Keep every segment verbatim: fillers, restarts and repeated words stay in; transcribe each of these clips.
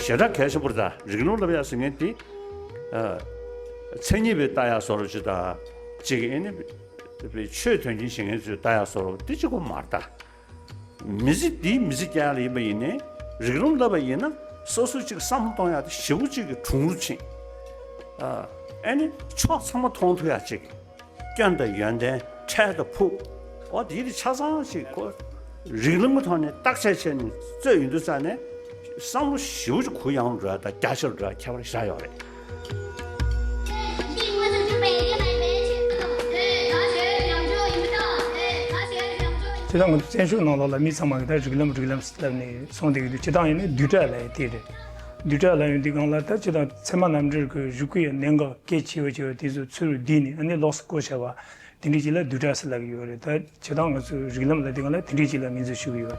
ཞེ་དྲག་གལ་ཆེན་པོ་རེད། ད་རིགས་ལམ་བསླབ་ཡག་ཟེར་མཁན་དེ། ཨ། མཚན་ཉིད་པའི་ལྟ་ཡག་བཟོ་འདྲ་ཅིག་དང་། གཅིག་ཨེ་ནི། ཆོས་དོན་གཉེར་བྱེད་མཁན་ཚོས་ལྟ་ཡག་བཟོ་འདྲ་དེ་གཅིག་པོ་མ་རེད་ད། མི་ཚེ་འདིའི་མི་ཚེ་སྐྱེལ་ཡག་ལ་ཡིན་པ་ཡིན་ནའི། རིགས་ལམ་བསླབ་པ་ཡིན་ན་སོ་སོ་གཅིག་བསམ་བློ་གཏོང་ཡག་དེ་ཞེ་པོ་གཅིག་གི་གྲུང་རུ་ཕྱིན། ཨ། ཨེ་ནི་ཕྱོགས་ཚང་མ་མཐོང་ཐུབ་ཡག་ཅིག་སྐྱོན་དང་ཡོན་ཏན། འཕྲལ་དང་ཕུགས། འོ་དེ་དེ་ཆ་ཚང་ཞིག་ཁོ་རིགས་ལམ་གྱི་ཐོག་ནས་བརྟག་དཔྱད་བྱས་ནས་རྩོད་ཡོང་དུས་ཙ་ནས་བསམ་བློ་ཞེ་པོ་ཅིག་གུ་ཡངས་འགྲོ་ཡ་དང་རྒྱ་ཆེར་འགྲོ་ཡ་ཁྱད་པར་ཞེ་དྲག་ཡོད་རེད། སྤྱིར་བཏང་ང་ཚོ་བཙན་བྱོལ་ནང་ལོགས་ལ་མི་ཚང་མ་གིས་ད་རིགས་ལམ་རིགས་ལམ་ཟེར་ལབ་ནས་གསུངས་བསྡད་ཀྱི་འདུག་སྤྱིར་བཏང་ཡིན་ན་བསྡུས་གྲྭ་ལབ་ཡ་དེ་རེད། བསྡུས་གྲྭ་ལབ་ཡོང་དུས་སྒང་ལ་ད་སྤྱིར་བཏང་ཚད་མ་རྣམ་འགྲེལ་གྱི་གཞུག་གུ་ཡི་གནད་འགག་གལ་ཆེ་བ་ཆེ་བ་དེ་ཚོ་ཚུར་བསྡུས་ནས་ཨ་ནི་ལོགས་སུ་བཀོད་བཞག་པ། དེ་འདྲ་ཅིག་ལ་བསྡུས་གྲྭ་ཟེར་ལབ་ཀྱི་ཡོད་རེད། ད་བྱེད་སྟངས་ང་ཚོའི་རིགས་ལམ་ལབ་དུས་སྒང་ལ་དེ་འདྲ་ཅིག་ལ་ངོས་འཛིན་ཞུ་གི་ཡོད།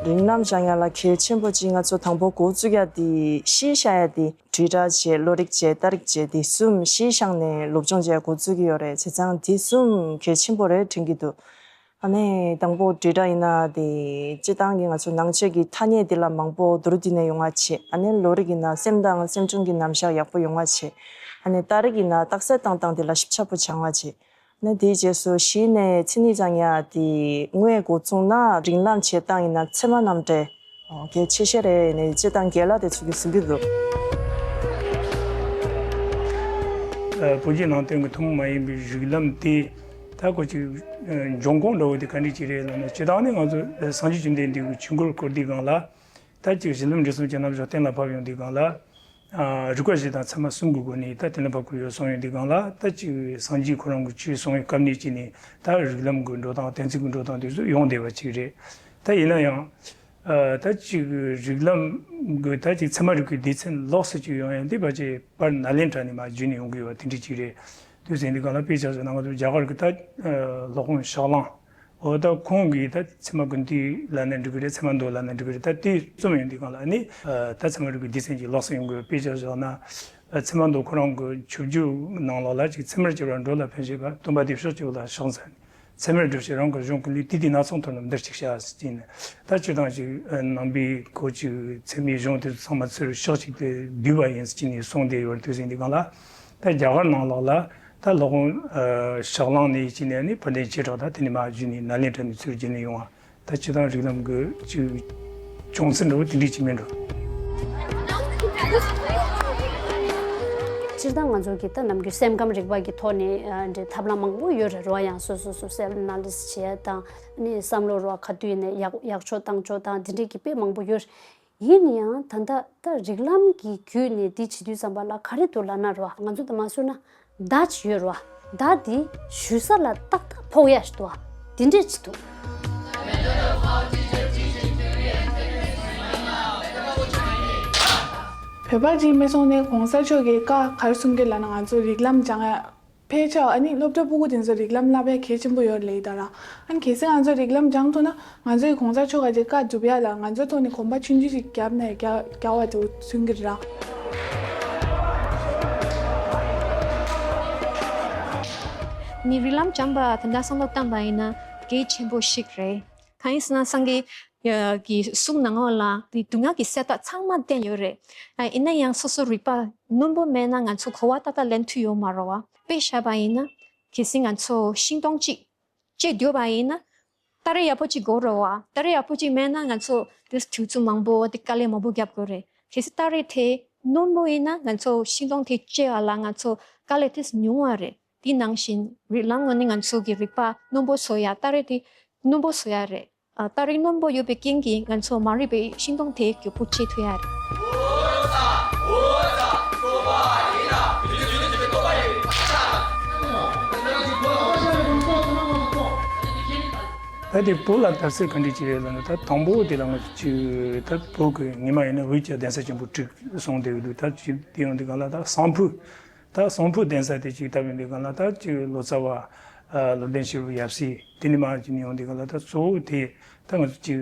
རིགས་ལམ་སྦྱང་ཡ་ལ་གལ་ཆེན་པོ་གཅིག་ང་ཚོ་དང་པོ་འགོ་བཙུགས་ཡ་དེ་གཞི་བཞག་ཡ་དེ་བྲིས་གྲྭ་བྱས། བློ་རིག་བྱས། ལྟ་རིག་བྱས། དེ་གསུམ་གཞི་བཞག་ནས་སློབ་སྦྱོང་བྱས་འགོ་བཙུགས་ཀྱི་ཡོད་རེད། བྱས་ཙང་དེ་གསུམ་གལ་ཆེན་པོ་རེད་དྲན་གྱི་འདུག་ཨ་ནི་དང་པོ་བྲིས་གྲྭ་ཡིན་ན་དེ་སྤྱིར་བཏང་གི་ང་ཚོ་ནང་ཆོས་ཀྱི་ཐ་སྙད་དེ་ལ་མང་པོ་མདོར་བསྡུས་ནས་ཡོང་བ་བྱས། ཨ་ནི་བློ་རིག་ཡིན་ན་སེམས་དང་སེམས་བྱུང་གི་རྣམ་གཞག་ཡག་པོ་ཡོང་བ་བྱས། ཨ་ནི་ལྟ་རིག་ཡིན་ན་རྟགས་གསལ་བཏང་སྟངས་དེ་ལ་ཞིབ་ཆ་པོ་སྦྱང་བ་བྱས། ཨ་ནི་དེའི་རྗེས་སུ་གཞི་ནས་མཚན་ཉིད་སྦྱང་ཡ་དེ་དངོས་འགོ་བཙུགས་ན་རིགས་ལམ་བྱེད་སྟངས་ཡིན་ན་ཚད་མ་རྣམ་འགྲེལ་གལ་ཆེ་ཤོས་རེད་ནས་སྤྱིར་བཏང་རྒན་ལགས་དེ་ཚོ་གིས་གསུང་གི་འདུག་ཨ། བོད་བརྒྱུད་ནང་བསྟན་གྱི་ཐུན་མོང་མ་ཡིན་པའི་རིགས་ལམ་དེ། ད་ཁོ་ཅིག་ཨ་འབྱུང་ཁུངས་འདྲ་བོ་དེ་ག་འདྲ་ཅིག་རེད་ལབ་ན། སྤྱིར་བཏང་ནི་ང་ཚོ་སངས་རྒྱས་བཅོམ་ལྡན་འདས་ཀྱི་ཆོས་འཁོར་བསྐོར་དུས་སྒང་ལ། ད་ཅིག་གཞི་ལམ་འབྲས་གསུམ་གྱི་རྣམ་གཞག་གཏན་ལ་ཕབ་ཡོང་དུས་སྒང་ལ། ཨ། རིགས་པ་བཞི་དང་ཚད་མ་གསུམ་གྱི་སྒོ་ནས་ད་གཏན་ལ་ཕབ་དགོས་ཡོད་གསུངས་ཡོང་དུས་སྒང་ལ། ད་ཅིག་སངས་རྒྱས་ཁོ་རང་གི་ཆོས་གསུང་བའི་སྐབས་ནས་ཅིག་ནས་ད་རིགས་ལམ་གྱི་འགྲོ་སྟངས། གཏན་ཚིགས་ཀྱི་འགྲོ་སྟངས་དེ་ཚོ་ཡོང་བསྡད་པ་ཅིག་རེད། ད་ཡིན་ན་ཡང་། ཨ། ད་ཅིག་རིགས་ལམ་གྱི་ད་ཅིག་ཚད་མ་རིག་པའི་སྡེ་ཚན་ལོགས་སུ་ཅིག་ཡོང་ཡ་འདི་ཕལ་ཆེར་པར་ནཱ་ལེནྡྲ་ནས་མར་བརྒྱུད་ནས་ཡོང་གི་ཡོད་པ་དེ་འདྲ་ཅིག་རེད། དུས་ཟིན་འདི་གང་ལ་དཔེ་ཆ་བཞག་ན་ང་ཚོ་རྒྱ་གར་གྱི་ད་ཨ་སློབ་དཔོན་ཕྱག་ལེན། འོ་ད་ཁོང་གིས་ད་ཚད་མ་དགོན་སྡེ་ལབ་ན་འགྲིག་གི་རེད། ཚད་མ་མདོ་ལབ་ན་འགྲིག་གི་རེད། ད་དེ་རྩོམ་ཡོང་དུས་སྒང་ལ་ནི་ཨ་ད་ཚད་མ་རིག་པའི་སྡེ་ཚན་གྱི་ལོགས་སུ་ཡོང་གི་ཡོད། དཔེ་ཆ་བཞག་ན་ཨ་ཚད་མ་མདོ་ཁོ་རང་གི་ཆོས་བརྒྱུད་ནང་ལོགས་ལ་ཅིག་ཚད་མར་གྱུར་པ་འགྲོ་ལ་ཕན་ཕྱིར་བ། སྟོན་པ་དེ་ཕྱོགས་སྐྱོབ་ལ་ཕྱག་འཚལ། ཚད་མར་གྱུར་ཞིང་རང་གི་གཞུང་གི་ལུགས། དེ་དུས་སྣ་ཚོགས་མཐོང་རྣམས་འདིར་གཅིག་བྱ། ཟེར་གྱིན། ད་སྤྱིར་བཏང་ཅིག་ནང་པའི་ཁོ་ཅིག་ཚད་མའི་གཞུང་དེ་ཚོ་ཚང་མ་ཚུར་ཕྱོགས་གཅིག་ཏུ་བསྡུས་པ་ཡིན་ཟེར་གྱིན་ནས་གསུངས་བསྡད་ཡོད་དུས་ཟིན་འདི་གང་ལ། ད་རྒྱ་གར་ནང་ལོགས་ལ་ད་སློབ་དཔོན་ཕྱག་ལེན་ནས་ཡིན་གྱིན་ནས་ནི་དཔལ་ལྡན་བྱེ་བྲག་ད་དེ་ནས་མར་བརྒྱུད་ནས་ནཱ་ལེནྡྲ་ནས་ཚུར་བརྒྱུད་ནས་ཡོང་བ། ད་སྤྱིར་བཏང་རིགས་ལམ་གྱི་ཅིག་བྱུང་ཚུལ་འདྲ་བོ་དེ་འདྲ་ཅིག་མིན་འགྲོ། སྤྱིར་བཏང་ང་ཚོ་གི་ད་ནམ་རྒྱུན་སེམས་ཁམས་རིག་པ་གི་ཐོག་ནས་ཨ་འདྲའི་ཐབས་ལམ་མང་པོ་ཡོད་རེད་རོ། ཡང་སོ་སོ་སོ་སེལ་ཨ་ན་ལི་སིས་བྱེད་ཡ་དང་ནི་བསམ་བློ་རོ་ག་དུས་ནས་ཡག་ཡག་ཕྱོགས་བཏང་ཕྱོགས་དང་དེ་འདྲའི་གི་དཔེ་མང་པོ་ཡོད་རེད། ཡིན་ཡང་ད་ལྟ་ད་རིགས་ལམ་གྱི་བརྒྱུད་ནས་འདི་བྱེད་དུས་ཙམ་པ་ལ་ག་རེ་འདུག་ལབ་ན་རོ། ང་ཚོ་ད་མ་སུ་ན། མདའ་ཅིག་ཡོད་རེད་བ། མདའ་འདི་གཞུ་ས་ལ་ཏག་ཏག་ཕོག་ཡ་ཞིག་འདུག་བ། འདི་འདྲས་ཅིག་འདུག་བོད་པ་ཅིག་མེད་སོང་ནས་གོང་ས་མཆོག་གིས་བཀའ་ག་རེ་གསུང་གི་ལབ་ན། ང་ཚོ་རིགས་ལམ་སྦྱང་ཡ་ཕལ་ཆེར་ཨ་ནི་སློབ་གྲྭ་ཕྲུ་གུ་དེ་ཚོ་རིགས་ལམ་བསླབ་ཡ་གལ་ཆེན་པོ་ཡོད་ལབ་ཡི་ད་ར། ཨ་ནི་གལ་སྲིད་ང་ཚོ་རིགས་ལམ་སྦྱང་ཐུབ་ན། ང་ཚོའི་གོང་ས་མཆོག་ག་ཅིག་བཀའ་སྒྲུབ་ཡ་ལ་ང་ཚོའི་ཐོག་ནས་གོམ་པ་ཆུང་ཆུང་ཞིག་བརྒྱབ་ནས་རྒྱག་རྒྱག་པ་དེ་མཚོན་གྱི་རེད། ནི་རིགས་ལམ་སྦྱངས་པ་དེ་འདྲ་བསམ་བློ་བཏང་པ་ཡིན་ན་གལ་ཆེན་པོ་ཞིག་རེད། གང་ཡིན་ཟེར་ན་སངས་རྒྱས་ཀྱི་གསུང་ནང་ལོགས་ལ་དེ་སྡུག་བསྔལ་གྱི་གསལ་བཏབ་ཚང་མ་བསྟན་ཡོད་རེད། ཡིན་ན་ཡང་སོ་སོ་རིག་པ་རྣོན་པོ་མེད་ན་ང་ཚོ་གོ་བ་ཏག་ཏག་ལེན་ཐུབ་ཡོད་མ་རེད་བ། དཔེ་བཞག་པ་ཡིན་ན་གལ་སྲིད་ང་ཚོ་ཤིང་སྡོང་གཅིག་བཅད་སྡོད་པ་ཡིན་ན། སྟ་རེ་ཡག་པོ་ཅིག་དགོས་རེད་བ། སྟ་རེ་ཡག་པོ་ཅིག་མེད་ན་ང་ཚོ་དེ་དུས་ཚོད་མང་པོ་དེ་དཀའ་ལས་མང་པོ་རྒྱབ་དགོས་རེད། གལ་སྲིད་སྟ་རེ་དེ་རྣོན་པོ་ཡིན་ན་ང་ཚོ་ཤིང་སྡོང་དེ་བཅད་པ་ལ་ང་ཚོ་དཀའ་ལས་དེ་ཉུང་བ་རེད། དེ་ནང་བཞིན་རིགས་ལམ་ངོས་ནས་ང་ཚོ་གི་རིག་པ་རྣོན་པོ་བཟོ་ཡ། སྟ་རེ་དེ་རྣོན་པོ་བཟོ་ཡ་རེད། ཨ། སྟ་རེ་རྣོན་པོ་ཡོད་པའི་རྐྱེན་གྱིས་ང་ཚོ་མ་རིག་པའི་ཤིང་སྡོང་དེ་མགྱོགས་པོ་བཅད་ཐུབ་ཡ་རེད། ད་ ད་དེ་བོད་ལ་དར་ཚད་ག་འདྲ་ཅིག་རེད་ལབ་ན། ད་དང་པོ་དེ་ལ་ང་ཚོ་ཅིག་ད་བོད་ཀྱི་ཉི་མ་ཡིན་ན་འོད་ཀྱི་གདན་ས་ཆེན་པོ་དྲུག་གསུངས་བསྡད་ཡོད་འདུག་ད་ཅིག་དེ་ཡོང་དུས་གང་ལ་ད་གསང་ཕུ། ད་གསང་ཕུ་གདན་ས་དེ་ཅིག་བཏབ་ཡོང་དུས་གང་ལ། ད་ཅིག་ལོ་ཙཱ་བ་ཨ་བློ་ལྡན་ཤེས་རབ་ཡབ་སྲས་དེ་ནས་མར་ཅིག་ནས་ཡོང་དུས་གང་ལ། ད་གཙོ་བོ་དེ་ད་ང་ཚོ་ཅིག་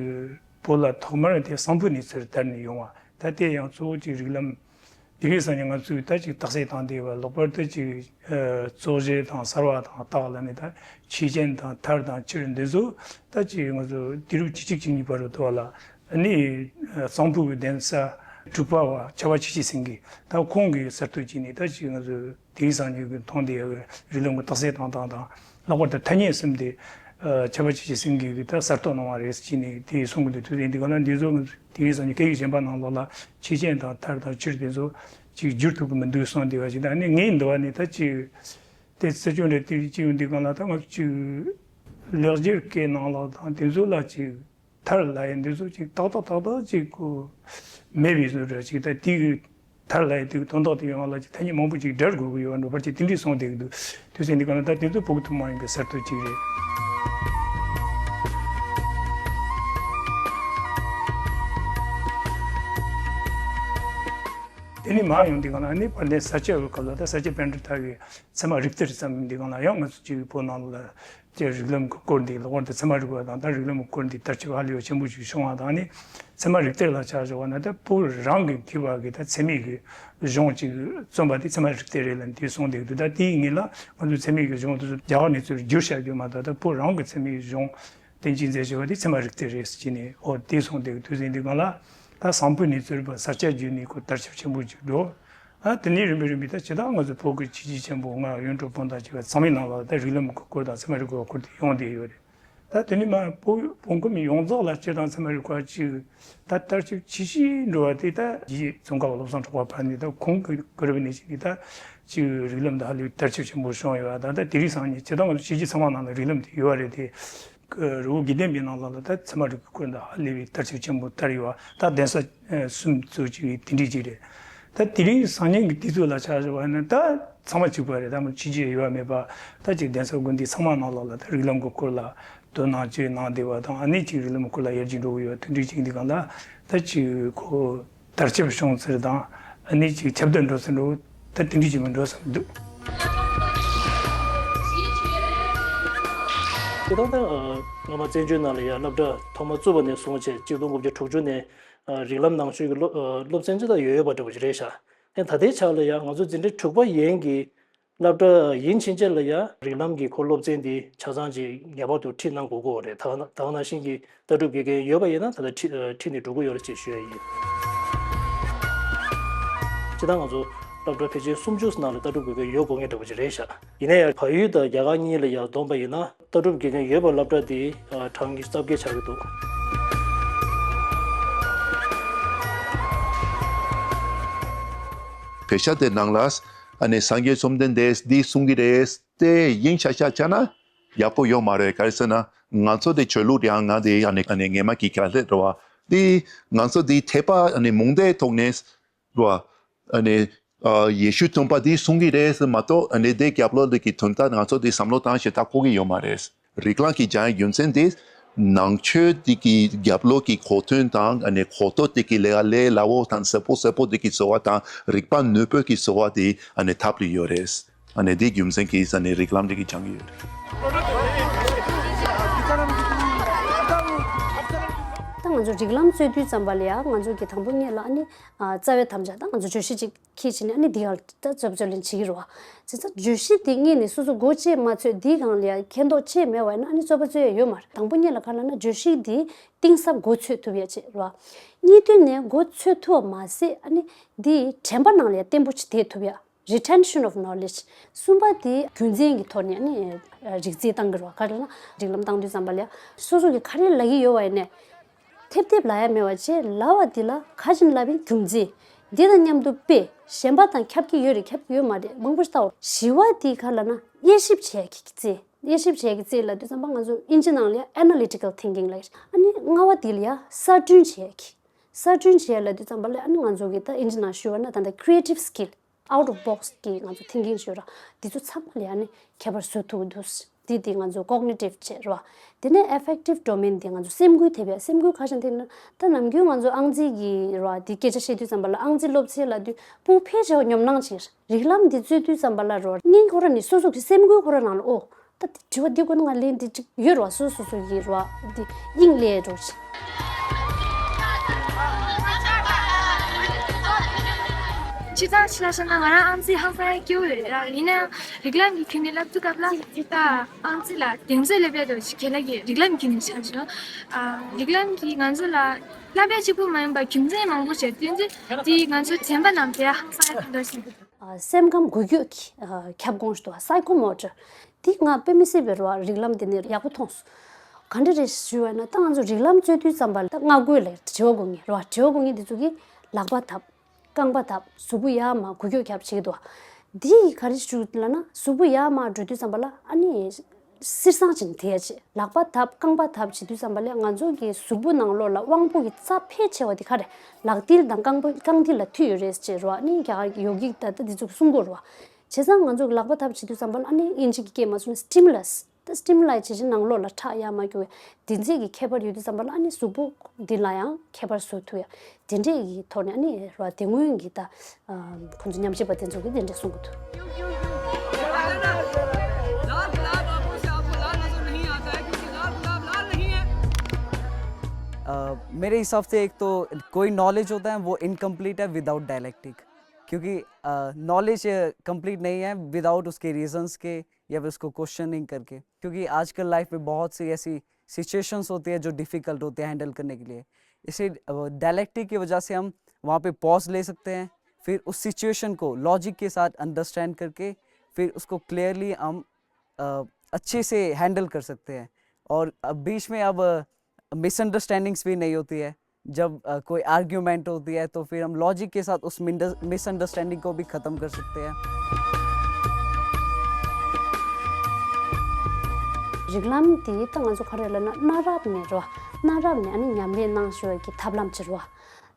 བོད་ལ་ཐོག་མར་དེ་གསང་ཕུ་ནས་ཚུར་དར་ནས་ཡོང་བ། ད་དེ་ཡང་གཙོ་བོ་ཅིག་རིགས་ལམ། དེ་གའི་སང་ཉིན་ང་ཚོས་ད་ཅིག་རྟགས་གསལ་བཏང་བསྡད་པ། ལྷག་པར་དུ་ཅིག་ཨ་རྩོད་གཞི་དང་སར་བ་དང་སྟག་ལ་ནི་ད་ཆོས་ཅན་དང་ཐར་དང་ཆོས་འདི་ཚོ་ད་ཅིག་ང་ཚོ་དུས་རབས་བཅུ་གཅིག་བཅུ་གཉིས་བར་དུ་བ་ལ་ནི་ཨ་གཙང་ཕུ་གི་གདན་ས་དྲུག་པ་བ་ཕྱྭ་པ་ཆོས་ཀྱི་སེང་གེ་ད་ཁོང་གིས་གསར་གཏོད་བྱས་ནས། ད་ཅིག་ང་ཚོ་དེ་གའི་སང་ཉིན་གི་མཐོང་བསྡད་ཡ་གི་རིགས་ལམ་གི་རྟགས་གསལ་བཏང་སྟངས་དང་། ལྷག་པར་དུ་ཐ་སྙད་གསུམ་དེ་ཨ་ཕྱྭ་པ་ཆོས་ཀྱི་སེང་གེ་གིས་ད་གསར་གཏོད་གནང་བ་རེད་ཟེར་ནས་དེ་གསུང་གི་འདུག་དུས་ཡིན་དུས་གང་ལ་འདི་ཚོ་ང་ཚོ་དེ་གའི་སང་ཉིན་སྐད་ཡིག་གཞན་པ་ནང་ལོགས་ལ་ཆོས་ཅན་དང་ཐར་དང་ཆོས་དེ་ཚོ་ཅིག་བསྒྱུར་ཐུབ་ཀྱི་མི་འདུག་གསུངས་བསྡད་པ་ཞིག་དང་། ཨ་ནི་ངས་འདི་བ་ནས་ད་ཅིག་དེ་སྲིད་སྐྱོང་རེད། དེ་ཅིག་ཡོང་དུས་གང་ལ་ད་ང་ཚོ་ཅིག་ལེགས་སྦྱར་སྐད་ནང་ལོགས་དང་དེ་ཚོ་ལ་ཅིག་ཐར་ལབ་ཡ་འདི་ཚོ་ཅིག་ཏག་ཏག་ཏག་ཏག་ཅིག་གོ་མེད་པའི་བཟོ་འདྲ་ཅིག་ད་དེ་གི་ཐར་ལབ་ཡ་དེ་གི་དོན་དག་དེ་ཡོང་བ་ལ་ཅིག་ཐ་སྙད་མང་པོ་ཅིག་སྦྱར་དགོས་ཀྱི་ཡོད་པ་འདྲ་བར་ཅིག་དེ་འདྲས་གསུངས་བསྡད་ཀྱི་འདུག་དུས་ཚོད་འདི་གང་ལ་ད་དེ་ཚོ་བོད་ཀྱི་ཐུན་མོང་ཡིན་པའི་གསར་གཏོད་ཅིག་རེད། དེ་ནས་མར་ཡོང་དུས་གང་ལ་ནི་དཔལ་ལྡན་ས་སྐྱ་བའི་སྐབས་ལ། ད་ས་སྐྱ་པཎྜི་ཏ་གི་ཚད་མ་རིགས་གཏེར་བརྩམས་འདི་གང་ལ་ཡང་ང་ཚོ་ཅིག་བོད་ནང་ལ་ཅིག་རིགས་ལམ་གྱི་སྐོར་འདི། ལྷག་པར་དུ་ཚད་མ་རིག་པ་དང་ད་རིགས་ལམ་གྱི་སྐོར་འདི་དར་ཁྱབ་ཧ་ལས་པ་ཆེན་པོ་ཞིག་བྱུང་བ་དང་། ནི་ཚད་མ་རིགས་གཏེར་ལ་ཆ་བཞག་པ་ན་ད་བོད་རང་གི་མཁས་པ་གིས་ད་ཚད་མའི་གི་གཞུང་ཅིག་རྩོམ་པ་དེ་ཚད་མ་རིགས་གཏེར་རེད་ལབ་འདི་གསུངས་བསྡད་འདུག་ད་དེའི་ངོས་ལ་ང་ཚོའི་ཚད་མའི་གི་གཞུང་དེ་ཚོ་རྒྱ་གར་ནས་ཚུར་བསྒྱུར་བཞག་རྒྱུ་མ་གཏོགས། ད་བོད་རང་གི་ཚད་མའི་གི་གཞུང་བསྟན་འཛིན་མཛད་བྱ་བ་དེ་ཚད་མ་རིགས་གཏེར་རེད་ཟེར་གྱི་ནས། འོ་དེ་གསུངས་བསྡད་འདུག་དུས་ཚོད་འདི་གང་ལ་ད་གསང་ཕུ་ནས་ཚུར་བ་ས་སྐྱ་བརྒྱུད་ནས་ཁོ་དར་ཁྱབ་ཆེན་པོ་ཅིག་འགྲོ། ཨ་དེ་ནས་རིམ་པས་རིམ་པས་ད་ཇི་ལྟར་ང་ཚོ་བོད་ཀྱི་ཆོས་བརྒྱུད་ཆེན་པོ་ལྔ་ཡོངས་གྲགས་སྤུངས་དང་བཅས་པ་ཚང་མའི་ནང་ལ་ད་རིགས་ལམ་གྱི་སྐོར་དང་ཚད་མ་རིག་པའི་སྐོར་དེ་ཡོང་བསྡད་ཡོད་རེད། ད་དེ་ནས་མར་བོད་བོད་ཁམས་ཡོངས་རྫོགས་ལ་སྤྱིར་བཏང་ཚད་མ་རིག་པ་ཅིག་ད་དར་ཁྱབ་ཆེ་ཤོས་འགྲོ་བ་དེ་ད་རྗེ་ཙོང་ཁ་པ་བློ་བཟང་གྲགས་པ་ཕར་ནས། ད་ཁོང་གི་སྐབས་ནས་ཅིག་གིས་ད་ཅིག་རིགས་ལམ་དེ་ཧ་ལས་པའི་དར་ཁྱབ་ཆེན་པོ་བྱུང་ཡོད་པ། ད་ད་དེ་རིང་སང་ཉིན་ཇི་ལྟར་ང་ཚོ་ཆོས་བརྒྱུད་ཚང་མ་ནང་ལ་རིགས་ལམ་དེ་ཡོད་པ་རེད་དེ། རི་བོ་དགེ་ལྡན་པའི་ནང་ལོགས་ལ་ད་ཚད་མ་རིག་པའི་སྐོར་འདི་ཧ་ལས་པའི་དར་ཁྱབ་ཆེན་པོ་དར་ཡོད་པ། ད་གདན་ས་ཨ་གསུམ་ཙམ་ཅིག་གི་དེ་འདྲས་ཅིག་རེད། ད་དེ་རིང་སང་ཉིན་གྱི་དུས་ཚོད་ལ་ཆ་བཞག་པ་ཡིན་ན་ད་ཚང་མ་གཅིག་པ་རེད། ད་མི་ཕྱི་རྒྱལ་ཡོད་པ་མེད་པ། ད་ཅིག་གདན་ས་དགོན་སྡེ་ཚང་མ་ནང་ལོགས་ལ་ད་རིགས་ལམ་གྱི་སྐོར་ལ་དོ་སྣང་བཅས་གནང་བསྡད་པ་དང་། ཨ་ནི་ཅིག་རིགས་ལམ་སྐོར་ལ་ཡར་རྒྱས་འགྲོ་གི་ཡོད་པ་དེ་འདྲས་ཅིག་འདི་གང་ལ་ད་ཅིག་ཁོ་དར་ཁྱབ་བྱུང་ཚུལ་དང་། ཨ་ནི་ཅིག་ཁྱབ་གདལ་འགྲོ་ཚུལ་འགྲོ་ད་དེ་འདྲས་ཅིག་མི་འགྲོ་བསམ་འདུག་དེ་དང་ད་སྔ་མ་བཙན་བྱོལ་ནང་ལ་ཡང་སློབ་གྲྭ་ཐོག་མ་བཙུགས་པ་ནས་བཟུང་བྱས་གཅིག་སྟོང་དགུ་བརྒྱ་དྲུག་ཅུ་ནས་རིགས་ལམ་ནང་ཆོས་ཀྱི་སློབ་སློབ་ཚན་ཅི་ལྟར་ཡོད་ཡོད་པ་འདྲ་པོ་ཞིག་རེད་ཤག་ད་ད་ལྟའི་ཆ་ལ་ཡང་ང་ཚོ་འཛིན་གྲྭ་དྲུག་པ་ཡན་གྱི་སློབ་གྲྭ་ཡིན་ཕྱིན་ཆད་ལ་ཡང་རིགས་ལམ་གྱི་ཁོ་སློབ་ཚན་འདི་ཆ་ཚང་ཅིག་ངེས་པར་དུ་ཁྲིད་གནང་དགོས་ཀྱི་ཡོད་རེད། ད་ག་ནང་བཞིན་གྱི་ལྟ་གྲུབ་དགེ་རྒན་ཡོད་པ་ཡིན་ན་ད་ལྟ་ཁྲིད་ཁྲིད་ནས་འགྲོ་གི་ཡོད་རེད་ཅེས་ཞུ་ཡ་ཡིན། སྤྱིར་བཏང་ང་ཚོ་སློབ་གྲྭ་ཕལ་ཆེར་སུམ་ཅུ་ནང་ལ་ལྟ་གྲུབ་དགེ་རྒན་ཡོད་དགོས་ངེས་འདྲ་པོ་ཅིག་རེད་ཤག་ཡིན་ན་ཡང་བལ་ཡུལ་དང་རྒྱ་གར་གཉིས་ལ་ཡང་བསྡོམས་པ་ཡིན་ན་ལྟ་གྲུབ་དགེ་རྒན་ཡོད་པའི་སློབ་གྲྭ་དེ་གྲངས་ཀྱི་རྩ་བརྒྱད་ཆགས་ཀྱི་འདུག་བོད་ཤ་དེ་ནང་ལ་ཨ་ནི་སངས་རྒྱས་བཅོམ་ལྡན་འདས་འདི་གསུང་གི་རེད་དེ་ཡིན་ཤག་ཤག་ཆགས་ན་ཡག་པོ་ཡོད་མ་རེད། ག་རེ་ཟེར་ན་ང་ཚོ་དེ་ཆོས་ལུགས་རང་ང་དེ་ཨ་ནི་ཨ་ནི་ངེས་མ་གི་ག་རེ་རེད་བ། དེ་ང་ཚོ་དེ་ཐེག་པ་ཨ་ནི་མུན་པའི་ཐོག་ནས་རེད་བ། ཨ་ནི་ཨ་ཡེ་ཤུ་སྟོན་པ་འདི་གསུང་གི་རེད་ཟེར་མ་གཏོགས། ཨ་ནི་དེ་རྒྱབ་ལོགས་འདི་གི་དོན་དག་ང་ཚོ་འདི་བསམ་བློ་བཏང་ཞིབ་ལྟ་གོ་གི་ཡོད་མ་རེད། རིགས་ལམ་གྱི་སྦྱང་ཡའི་རྒྱུ་མཚན་འདི་ནང་ཆོས་འདི་གི་རྒྱབ་ལོགས་ཀྱི་གོ་དོན་དང་། ཨ་ནི་གོ་རྟོགས་འདི་གི་ལས་ཀ་ལས་སླ་བོ་དང་ཟབ་པོ་ཟབ་པོ་འདི་གི་བཟོ་བ་དང་། རིག་པ་ནོར་བུ་གི་བཟོ་བ་འདི་ཨ་ནི་ཐབས་ལ་ཡོད་རེད། ཨ་ནི་འདི་རྒྱུ་མཚན་གྱིས་ཨ་ནི་རིགས་ལམ་འདི་གི་སྦྱང་གི་ཡོད་རེད། ད་ང་ཚོ་རིགས་ལམ་རྩོད་དུས་ཙམ་པ་ལ་ཡང་ང་ཚོ་གི་དང་པོ་ཉིད་ལ་ཨ་ནི་ཨ་རྩ་བའི་དམ་བཅའ་དང་ང་ཚོ་བརྗོད་གཞི་ཅིག་ཁྱེད་ཀྱིས་ནི་ཨ་ནི་འདི་ཡང་ད་རྩོད་པ་རྩོད་ལེན་བྱེད་ཀྱི་རེད་བ། བྱས་ཙང་བརྗོད་གཞི་འདི་སྔོན་ནས་སོ་སོ་མགོ་བཅད་མ་ཚོད་འདིའི་སྒང་ལ་ཡང་མཁྱེན་རྟོགས་བཅས་མེད་པ་ཡིན་ན་ཨ་ནི་རྩོད་པ་རྩོད་ཡ་ཡོད་མ་རེད། དང་པོ་ཉིད་ལ་ག་རེ་ལབ་ན་བརྗོད་གཞི་འདི་གཏིང་ཟབ་མགོ་ཚོད་ཐུབ་ཡ་ཅིག་རེད་བ། གཉིས་དོན་ནས་མགོ་ཚོད་ཐུབ་པ་མ་ཟད་ཨ་ནི་འདི་དྲན་པ་ནང་ལ་ཡང་བརྟན་པོ་ཅིག་བསྡད་ཐུབ་ཡ། Retention of knowledge། གསུམ་པ་དེ་རྒྱུ་མཚན་གྱི་ཐོག་ནས་ཨ་ནི་རིགས་རྫས་བཏང་གི་རེད་བ། ག་རེ་ལབ་ན་སྒྲིག་ལམ་བཏང་དུས་ཙམ་པ་ལ་ཡང་སོ་སོ་གིས་ག་རེ་ལབ་ཀྱི་ཡོད་པ་ཡིན་ནའི། ཐེབས་ཐེབས་ལབ་ཡ་མེད་པ་བྱས། ལབ་པ་འདི་ལ་ག་རེ་བྱས་ནས་ལབ་པའི་རྒྱུ་མཚན། འདི་དང་མཉམ་དུ་དཔེ་གཞན་པ་དང་ཁྱབ་ཀྱི་ཡོད་རེད་ཁྱབ་ཀྱི་ཡོད་མ་རེད་མང་པོ་ཞིག་ལྟ་འོ། བཞི་པ་འདི་ག་རེ་ལབ་ན་དབྱེ་ཞིབ་བྱེད་ཡ་གི་རྩལ། དབྱེ་ཞིབ་བྱེད་ཡ་གི་རྩལ་ལབ་དུས་ཙམ་པ་ང་ཚོ་ཨིན་ཇི་ནང་ལ་ཡང་Analytical Thinking ལབ་ཀྱི་རེད། ཨ་ནི་ལྔ་པ་འདི་ལ་ཡང་གསར་སྐྲུན་བྱེད་ཡ་གི། གསར་སྐྲུན་བྱེད་ཡ་ལབ་དུས་ཙམ་པ་ལ་ཨ་ནི་ང་ཚོ་གི་ད་ཨིན་ཇི་ནང་ཞུས་པ་ན་ད་ལྟ་Creative Skill། out of box གི་ང་ཚོ་thinking ཞིག་ཡོད་ར། འདི་ཚོ་ཚང་མ་ལ་ཡ་ནི་ཁྱད་པར་བཟོ་ཐུབ་འདུག་འདི་དེ་ང་ཚོ་cognitive བྱས་ར། དེ་ནས་affective domain དེ་ང་ཚོ་སེམས་འགུལ་ཐེབས་ཡ། སེམས་འགུལ་ག་ཞིག་ཐེབས་ན། ད་ནམ་རྒྱུན་ང་ཚོ་ཨང་རྩིས་ཀྱི་ར་འདི་སྐད་ཆ་བཤད་དུས་ཙམ་པ་ལ། ཨང་རྩིས་སློབ་ཚན་ལ་དུས་སྤུ་ཕལ་ཆེ་བ་ཉོབ་སྣང་བྱེད། རིགས་ལམ་འདི་རྩོད་དུས་ཙམ་པ་ལ་ར་སྙིང་ཁོ་ར་ནས་སོ་སོ་གི་སེམས་འགུལ་ཁོ་ར་ནང་ལ། ཨོ། ད་དེ་དྲི་བ་འདི་ཀུན་ང་ལན་འདི་གཅིག་ཡོད་ར། སོ་སོ་སོ་ཡི་ར་འདི་དབྱིངས་ལས་འགྲོ་ཞིག་སྤྱིར་བཏང་ཆ་བཞག་ན་ང་རང་ཨང་རྩིས་ཧང་སང་ཡ་སྐྱོ་བོ་ཡོད་ར། ཡིན་ན་རིགས་ལམ་གྱི་ཁྱོན་ནས་བསླབ་དུས་སྐབས་ལ་ད་ཨང་རྩིས་ལ་གདེང་ཚོད་སླེབས་ཡ་འདྲ་ཞིག་ཁྱེད་ལ་གི་རིགས་ལམ་གྱི་ནས་ཆ་བཞག་ཨ། རིགས་ལམ་གྱིས་ང་ཚོ་ལ་བསླབ་ཡ་གཅིག་པུ་མ་ཡིན་པར་རྒྱུ་མཚན་མང་པོ་བྱས་བསྟན་ཚེ་དེ་ང་ཚོའི་དྲན་པ་ནང་དེ་ཧང་སང་ཡ་གང་འདྲ་ཞིག་ཨ། སེམས་ཁམས་འགུལ་སྐྱོད་ཀྱི་ཨ་ཁྱབ་ཁོངས་ཤིག་འདུག་ཨ། Psychomotor། འདི་ང་དཔེ་མི་སྲིད་པའི་ར་རིགས་ལམ་འདི་ནས་ཡག་པོ་མཐོང་སོང་། ག་འདྲ་རེད་ཞུ་བ་ན། ད་ང་ཚོ་རིགས་ལམ་རྩོད་དུས་ཙམ་པ་ལ་ད་སྔ་རྒོལ་ལ་དྲི་བ་དགོས་ངེས་ར། དྲི་བ་དགོས་ངེས་འདི་ཚོ་གིས་ལག་པ་འཐབ། རྐང་པ་འཐབ། གཟུགས་པོ་ཡར་མར་འགུལ་སྐྱོད་རྒྱབ་བྱེད་ཀྱི་འདུག་ཨ། འདི་ཡིས་ག་རེ་ཞུ་ལབ་ན། གཟུགས་པོ་ཡར་མར་འགྲོ་དུས་ཙམ་པ་ལ་ཨ་ནི་སེར་སྲང་ཅིག་དེ་ཡ་བྱེད། ལག་པ་འཐབ། རྐང་པ་འཐབ་བྱེད་དུས་ཙམ་པ་ལ་ང་ཚོ་གི་གཟུགས་པོ་ནང་ལོགས་ལ་དབང་པོ་གི་རྩ་ཕལ་ཆེ་བ་དེ་ག་རེ། ལག་མཐིལ་དང་རྐང་པ། རྐང་མཐིལ་ལ་མཐུད་ཡོད་རེད་ཅེས་རོ། ཨ་ནི་རྒྱ་གར་གྱི་ཡོ་གི་ད་ལྟ་འདི་ཚོ་གསུང་གོ་རོ། བྱས་ཙང་ང་ཚོ་གི་ལག་པ་འཐབ་བྱེད་དུས་ཙམ་པ་ལ་ཨ་ནི་དབྱིན་ཇི་གི་སྐད་མ་སོང་ན་stimulus། ད་stimuli བྱེད་ཀྱི་ནང་ལོགས་ལ་ཁྲག་ཡར་མར་རྒྱུག་པའི་དེ་འདྲས་ཀྱི་ཁྱད་པར་ཡོད་དུས་ཙམ་པ་ལ་ཨ་ནི་གཟུགས་པོ་འདི་ལ་ཡང་ཁྱད་པར་བཟོ་ཐུབ་ཡ། དེ་འདྲས་ཀྱི་ཐོག་ནས་ཨ་ནི་རོ། དེ་སྔོན་གྱི་ད་ཁོང་ཚོ་ཉམས་ཞིབ་པ་དེ་ཚོ་གིས་དེ་འདྲས་གསུང་གི་འདུག मेरे हिसाब से एक तो कोई नॉलेज होता है वो इनकम्प्लीट है विदाउट डायलेक्टिक। क्योंकि नॉलेज कंप्लीट नहीं है विदाउट उसके रीजंस के या फिर उसको क्वेश्चनिंग करके। क्योंकि आजकल लाइफ में बहुत सी ऐसी सिचुएशंस होती है जो डिफिकल्ट होती है हैंडल करने के लिए। इसे डायलेक्टिक की वजह से हम वहाँ पे पॉज ले सकते हैं, फिर उस सिचुएशन को लॉजिक के साथ अंडरस्टैंड करके फिर उसको क्लियरली हम अ, अच्छे से हैंडल कर सकते हैं। और अब बीच में अब मिसअंडरस्टैंडिंग्स भी नहीं होती है। जब अ, कोई आर्ग्यूमेंट होती है तो फिर हम लॉजिक के साथ उस मिसअंडरस्टैंडिंग को भी ख़त्म कर सकते हैं। རིགས་ལམ་དེ་ད་ང་ཚོ་ག་རེ་ལབ་ན། གནའ་རབས་ནས་རོ། གནའ་རབས་ནས་ཨ་ནི་ཉམས་ལེན་གནང་བཞིན་པའི་གི་ཐབས་ལམ་ཅིག་རོ།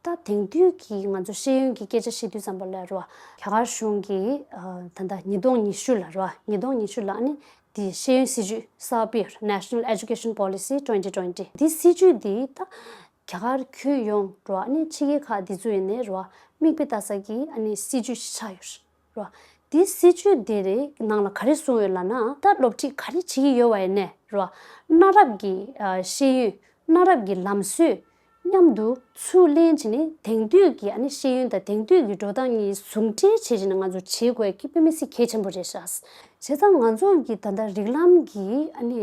ད་དེང་དུས་ཀྱི་ང་ཚོ་ཤེས་ཡོན་གྱི་སྐད་ཆ་བཤད་དུས་ཙམ་པ་ལ་རོ། རྒྱ་གར་གཞུང་གིས་ཨ་ད་ལྟ་ཉིས་སྟོང་ཉི་ཤུ་ལ་རོ། ཉིས་སྟོང་ཉི་ཤུ་ལ་ཨ་ནི་དེ་ཤེས་ཡོན་སྲིད་ཇུས་གསར་སྤེལ། National Education Policy twenty twenty། འདི་སྲིད་ཇུས་འདི་ད་རྒྱ་གར་ཁྱོན་ཡོངས་རོ། ཨ་ནི་ཕྱི་རྒྱལ་ཁག་འདི་ཚོ་ཡིན་ནའི་རོ། མིག་དཔེ་ལྟ་ས་གི་ཨ་ནི་སྲིད་ཇུས་ཤིག་ཆགས་ཡོད་རོ། འདི་སྲིད་ཇུས་འདི་རེ་ནང་ལ་ག་རེ་གསུངས་ཡོད་ལབ་ན། ད་སློབ་ཁྲིད་ག་རེ་བྱེད་ཀྱི་ཡོད་པ་ཡིན་ནའི་རོ། གནའ་རབས་ཀྱི་ཨ་ཤེས་ཡོན། གནའ་རབས་ཀྱི་ལམ་སྲོལ་མཉམ་དུ་ཚུར་ལེན་བྱས་ནས་དེང་དུས་ཀྱི་ཨ་ནི་ཤེས་ཡོན་དང་དེང་དུས་ཀྱི་འགྲོ་སྟངས་གཉིས་ཟུང་འབྲེལ་བྱས་བྱས་ནས་ང་ཚོ་བྱེད་དགོས་ཀྱི་དཔེ་མི་སྲིད་གལ་ཆེན་པོ་རེད་ཤག་བྱས་ཙང་ང་ཚོ་གི་ད་ལྟ་རིགས་ལམ་གྱི་ཨ་ནི་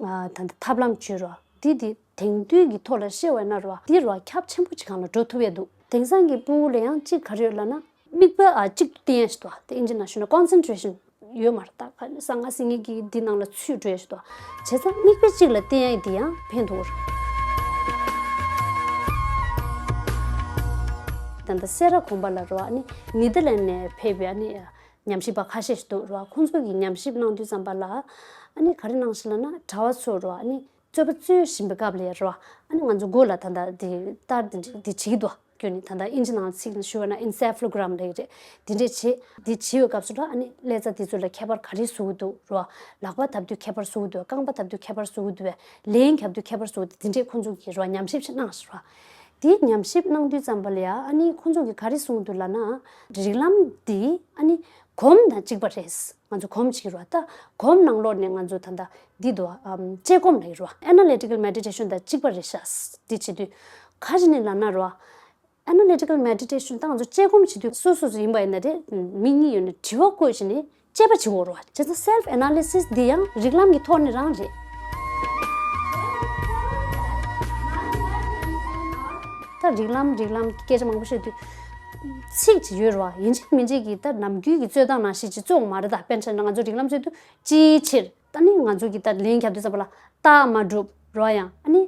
ཨ་ད་ལྟ་ཐབས་ལམ་བརྗོད་རོགས་འདི་འདི་དེང་དུས་ཀྱི་ཐོག་ལ་བཤད་པ་ཡིན་ན་རོགས་འདི་རོགས་ཁྱབ་ཆེན་པོ་ཅིག་སྒང་ལ་འགྲོ་ཐུབ་ཡས་འདུག་དེང་སང་གི་ཕྲུ་གུ་ལ་ཡང་གཅིག་ག་རེ་ཡོད་ལབ་ན། མིག་དཔེ་ཨ་གཅིག་ཏུ་བསྟན་ཡ་ཞིག་འདུག་དེ་ཨིན་ཇི་ནང་ཞུས་ན་ཀོན་སེན་ཊྲེ་ཤན་ཡོད་མ་རེད། ད་ག་ནས་སང་ང་སང་ཉིན་གྱི་འདི་ནང་ལ་ཚུད་འགྲོ་ཡ་ཞིག་འདུག་བྱས་ཙང་མིག་དཔེ་གཅིག་ལ་བསྟན་ཡ་འདི་ཡང་ཕན་ཐོགས་རེད། ད་ལྟ་སེ་ར་དགོན་པ་ལ་རོ། ཨ་ནི་ནེ་དར་ལེན་ནས་ཕེབས་པའི་ཨ་ནི་ཉམས་ཞིབ་པ་ཁ་ཤས་ཤིག་འདུག་རོ། ཁོང་ཚོ་གིས་ཉམས་ཞིབ་གནང་དུས་ཙམ་པ་ལ་ཨ་ནི་ག་རེ་གནང་ཞིག་ལབ་ན། གྲྭ་བ་ཚོ་རོ། ཨ་ནི་རྩོད་པ་རྩོད་བཞིན་པའི་སྐབས་ལ་རོ། ཨ་ནི་ང་ཚོ་མགོ་ལ་ད་ལྟ་འདི་སྟར་འདི་འདྲ་འདི་བྱེད་ཀྱི་འདུག་ཁྱོད་ནི་ད་ལྟ་ཨིན་ཇི་ནང་ཚིག་ནས་ཞུ་བ་ན་ཨེན་སེ་ཕ་ལོ་གྷ་རམ་ལབ་ཀྱི་རེད། འདི་འདྲས་བྱེད། འདི་བྱེད་པའི་སྐབས་སུ་ལ་ཨ་ནི་ཀླད་རྩ་འདི་ཚོ་ལ་ཁྱད་པར་ག་རེ་བཟོ་གི་འདུག་རོ། ལག་པ་འཐབ་དུས་ཁྱད་པར་བཟོ་གི་འདུག་ག་རྐང་པ་འཐབ་དུས་ཁྱད་པར་བཟོ་གི་འདུག་བས། ལན་རྒྱབ་དུས་ཁྱད་པར་བཟོ་གི་འདུག་འདི་འདྲས་ཁོང་ཚོ་གིས་རོ་ཉམས་ཞིབ་ཅིག་གནང་ཟེར་རོ། འདི་ཉམས་ཞིབ་གནང་དུས་ཙམ་པ་ལ་ཡ་ཨ་ནི་ཁོང་ཚོ་གིས་ག་རེ་གསུངས་འདུག་ལབ་ན། རིགས་ལམ་འདི་ཨ་ནི་སྒོམ་དང་གཅིག་པ་རེད། ང་ཚོ་སྒོམ་བྱེད་ཀྱི་རོ། ད་སྒོམ་ནང་ལོགས་ནས་ང་ཚོ་ད་ལྟ་འདི་འདུག་ཨམ་དཔྱད་སྒོམ་ལབ་ཀྱི་རོ། ཨེ་ན་ལི་ཊི་ཀལ་མེ་ཌི་ཊེ་ཤན་དང་གཅིག་པ་རེད་ཤག་འདི་བྱེད་དུས་ག་རེ་ནས་ལབ་ན་རོ། ཨེ་ན་ལི་ཊི་ཀལ་མེ་ཌི་ཊེ་ཤན་ད་ང་ཚོ་དཔྱད་སྒོམ་བྱེད་དུས་སོ་སོ་སོ་ཡིན་པ་ཡིན་ན་རེད། མི་གཉིས་ཡོད་ན་དྲི་བ་བཀོད་བྱས་ནས་དཔྱད་པ་བྱེད་དགོས་རོ། བྱས་ཙང་སེལ་ཕ་ཨེ་ན་ལི་སིས་འདི་ཡང་རིགས་ལམ་གྱི་ཐོག་ནས་རང་རེད། ད་རིགས་ལམ་རིགས་ལམ་སྐད་ཆ་མང་པོ་བཤད་དུས་ཚིག་ཅིག་ཡོད་རེད་བ། ཡིན་གཅིག་མིན་གཅིག་གིས་ད་ནམ་རྒྱུན་གྱི་རྩོད་སྟངས་ནང་བཞིན་ཅིག་རྩོད་མ་རེད། ད་དཔེར་ན་ང་ཚོ་རིགས་ལམ་རྩོད་དུས་ཅིའི་ཕྱིར། ད་ནི་ང་ཚོ་གིས་ད་ལན་རྒྱབ་དུས་ཙམ་པ་ལ་རྟགས་མ་གྲུབ་རེད་བ། ཡང་ཨ་ནི་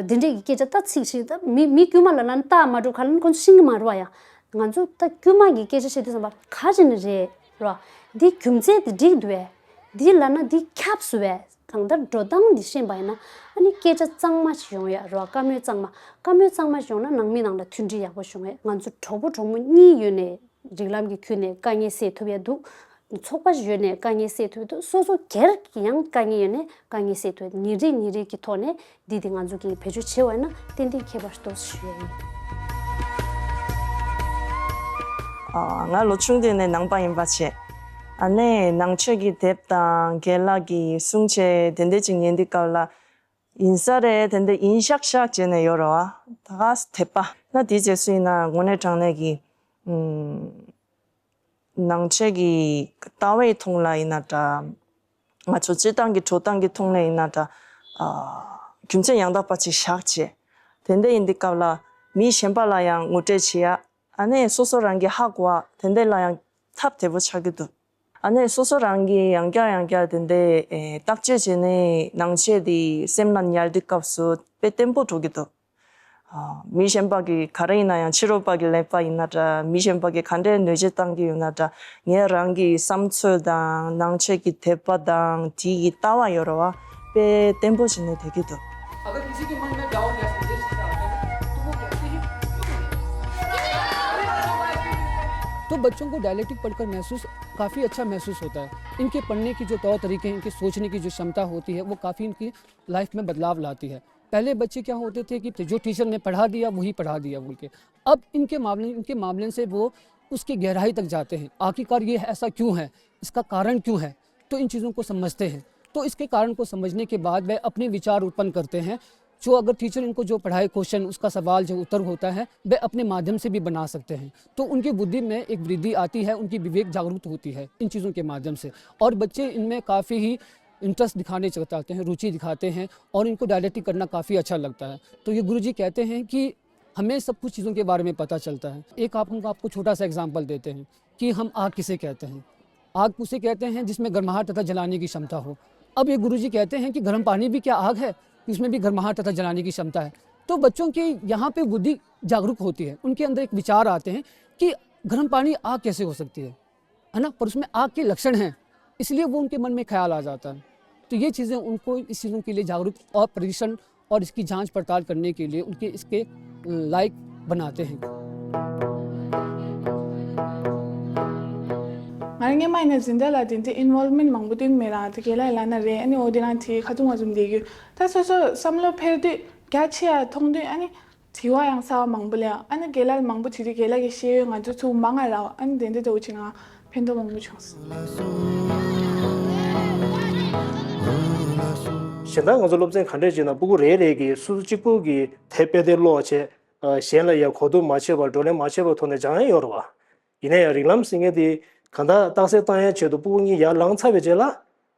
འདི་འདྲས་ཀྱི་སྐད་ཆ་ད་ཚིག་ཅིག་ད་མི་མི་དཀྱུས་མ་ལ་ལ་ནི་རྟགས་མ་གྲུབ་ག་ལ་ནི་ཁོ་ཚོ་ཤེས་ཀྱི་མ་རེད་བ། ཡང་ང་ཚོ་ད་དཀྱུས་མ་གི་སྐད་ཆ་བཤད་དུས་ཙམ་པ་ག་རེ་ནི་རེད་རེད་བ། འདི་རྒྱུ་མཚན་དེ་འགྲིག་འདུག་བས། འདི་ལ་ན་འདི་ཁྱབ་སོང་བས། གང་ལྟར་འགྲོ་སྟངས་འདི་ཤེས་པ་ཡིན་ན་ཨ་ནི་སྐད་ཆ་གཙང་མ་ཞིག་ཡོང་ཡ་རེད་བ། བཀའ་མོལ་གཙང་མ། བཀའ་མོལ་གཙང་མ་ཞིག་ཡོང་ན་ནང་མི་ནང་ལ་མཐུན་སྒྲིལ་ཡག་པོ་བྱུང་བས། ང་ཚོ་གྲོགས་པོ་གྲོགས་མོ་གཉིས་ཡོད་ནས་ རིགས་ལམ་གྱི་ཁུལ་ནས་དཀའ་ངལ་སེལ་ཐུབ་ཡ་འདུག་ཚོགས་པ་ཞིག་ཡོད་ནས་དཀའ་ངལ་སེལ་ཐུབ་ཡ་འདུག་སོ་སོ་སྒེར་གྱི་ཡང་དཀའ་ངལ་ཡོད་ནས་དཀའ་ངལ་སེལ་ཐུབ་ཡ་ཉིན་རེ་ཉིན་རེ་གི་ཐོག་ནས་འདི་དེ་ང་ཚོ་གིས་བེད་སྤྱོད་བྱས་པ་ཡིན་ན་ཏན་ཏན་ཁྱད་པར་འདུག་ཞུ་ཡ་ཡིན། ཨ། ང་ལོ་ཆུང་དུས་ནས་ནང་པ་ཡིན་པ་བྱས། ཨ་ནེ་ནང་ཆོས་ཀྱི་དེབ་དང་རྒན་ལགས་ཀྱི་གསུང་བྱས་དེ་འདྲ་ཅིག་ཉན་དུས་སྐབས་ལ། ཡིན་ས་རེད་དེ་འདྲ་ཡིན་ཤག་ཤག་བྱས་ནས་ཡོད་རེད་བ། ད་ག་སེ་དེ་པ་ན་དེའི་རྗེས་སུ་ཡིན་ན་དངོས་གནས་དྲང་གནས་ཀྱི་ཨུམ། ནང་ཆོས་ཀྱི་ལྟ་བའི་ཐོག་ལ་ཡིན་ན་འདྲ། ང་ཚོ་སྤྱིར་བཏང་གི་འགྲོ་སྟངས་ཀྱི་ཐོག་ནས་ཡིན་ན་འདྲ། ཨ། རྒྱུ་མཚན་ཡང་དག་པ་ཅིག་བཞག་བྱས། དེ་འདྲ་ཡིན་དུས་སྐབས་ལ་མི་གཞན་པ་ལ་ཡང་ངོ་སྤྲོད་བྱེད་ཡ། ཨ་ནེ་སོ་སོ་རང་གིས་ཧ་གོ་བ་དེ་འདྲ་ལ་ཡང་ཐབས་བདེ་པོ་ཆགས་ཀྱི་འདུག་ཨ་ནེ་སོ་སོ་རང་གིས་ཡང་བསྐྱར་ཡང་བསྐྱར་དེ་འདྲའི་ཨེ་བརྟག་དཔྱད་བྱས་ནས་ནང་ཆོས་དེ་སེམས་ལ་ཉར་དུས་སྐབས་སུ་དཔེ་བརྟན་པོ་འགྲོ་གི་འདུག་ཨ། མི་གཞན་པ་གིས་ག་རེ་ཡིན་ན་ཡང་ཕྱི་རོལ་པ་གིས་ལབ་པ་ཡིན་ན་འདྲ། མི་གཞན་པ་གིས་ག་འདྲའི་གནོད་འཚེ་བཏང་གི་ཡོད་ན་འདྲ། ངས་རང་གི་བསམ་ཚུལ་དང་ནང་ཆོས་ཀྱི་དད་པ་དང་དེ་གི་ལྟ་བ་ཡོད་རེད་བ། དཔེ་བརྟན་པོ་བྱས་ནས་བསྡད་ཀྱི་འདུག अगर किसी के मन में डाउट या संदेह आता है, तो वो कहते हैं, तो बच्चों को डायलेक्टिक पढ़कर महसूस, काफ़ी अच्छा महसूस होता है। इनके पढ़ने की जो तौर तरीके हैं, इनके सोचने की जो क्षमता होती है, वो काफ़ी इनकी लाइफ में बदलाव लाती है। पहले बच्चे क्या होते थे कि जो टीचर ने पढ़ा दिया, वही पढ़ा दिया बोल के। अब इनके मामले, इनके मामले से वो उसकी गहराई तक जाते हैं। आखिरकार ये ऐसा क्यों है, इसका कारण क्यों है, तो इन चीज़ों को समझते हैं। तो इसके कारण को समझने के बाद वह अपने विचार उत्पन्न करते हैं। जो अगर टीचर इनको जो पढ़ाए क्वेश्चन, उसका सवाल जो उत्तर होता है, वह अपने माध्यम से भी बना सकते हैं। तो उनकी बुद्धि में एक वृद्धि आती है, उनकी विवेक जागरूक होती है इन चीज़ों के माध्यम से। और बच्चे इनमें काफ़ी ही इंटरेस्ट दिखाने चलते हैं, रुचि दिखाते हैं और इनको डायलेक्टिक करना काफ़ी अच्छा लगता है। तो ये गुरुजी कहते हैं कि हमें सब कुछ चीज़ों के बारे में पता चलता है। एक आप, हम आपको छोटा सा एग्जांपल देते हैं कि हम आग किसे कहते हैं। आग उसे कहते हैं जिसमें गर्माहट तथा जलाने की क्षमता हो। अब ये गुरुजी कहते हैं कि गर्म पानी भी क्या आग है, इसमें भी गर्माहट तथा जलाने की क्षमता है। तो बच्चों के यहाँ पे बुद्धि जागरूक होती है, उनके अंदर एक विचार आते हैं कि गर्म पानी आग कैसे हो सकती है, है ना, पर उसमें आग के लक्षण हैं, इसलिए वो उनके मन में ख्याल आ जाता है। तो ये चीज़ें उनको इस चीज़ों के लिए जागरूक और परीक्षण और इसकी जांच पड़ताल करने के लिए उनके इसके लायक बनाते हैं। ང་རང་སྔོན་མ་ཡིན་ན་འཛིན་གྲྭ་ལ་དེ་འདྲའི་ཨིན་ཝོལ་མེན་མང་པོ་བསྟུན་མེད་རང་དེ་རྒན་ལགས་ལབ་ན་རེད། ཨ་ནི་འོ་དེ་རང་དེ་ཁ་ཐུག་ང་ཚོ་འདི་རྒྱུ་ད་སོ་སོ་བསམ་བློ་འཕེར་དུས་རྒྱ་ཆེ་ཡ་མཐོང་དུས་ཨ་ནི་དྲི་བ་ཡང་གསར་བ་མང་པོ་སླེབས། ཨ་ནི་རྒན་ལགས་མང་པོ་དྲིས་དུས་རྒན་ལགས་ཀྱི་ཤེས་ཡོན་ང་ཚོ་ཚུར་མང་ང་རག་ཨ་ནི་དེ་འདྲ་འདྲ་བོ་ཅིག་ང་ཕན་ཐོགས་མང་པོ་བྱུང་སོང་། གཞན་དག་ང་ཚོ་སློབ་ཚན་ག་འདྲས་བྱས་ན་སྤུ་གུ་རེ་རེ་གིས་སོ་སོ་གཅིག་པུ་གིས་དེབ་དཔེ་དེབ་ཀློག་བྱས། གཞན་ལ་ཡང་གོ་བསྡུར་མ་བྱས་པར་བགྲོ་གླེང་མ་བྱས་པའི་ཐོག་ནས་སྦྱང་ཡ་ཡོད་རེད་བ། ཡིན་ན་ཡང་རིགས་ལམ་ཟེར་མཁན་དེ་གང་ལྟར་རྟགས་གསལ་བཏང་ཡའི་ཆེད་དུ་སྤུ་གུ་གཉིས་ཡར་ལངས་ཚར་བའི་རྗེས་ལ་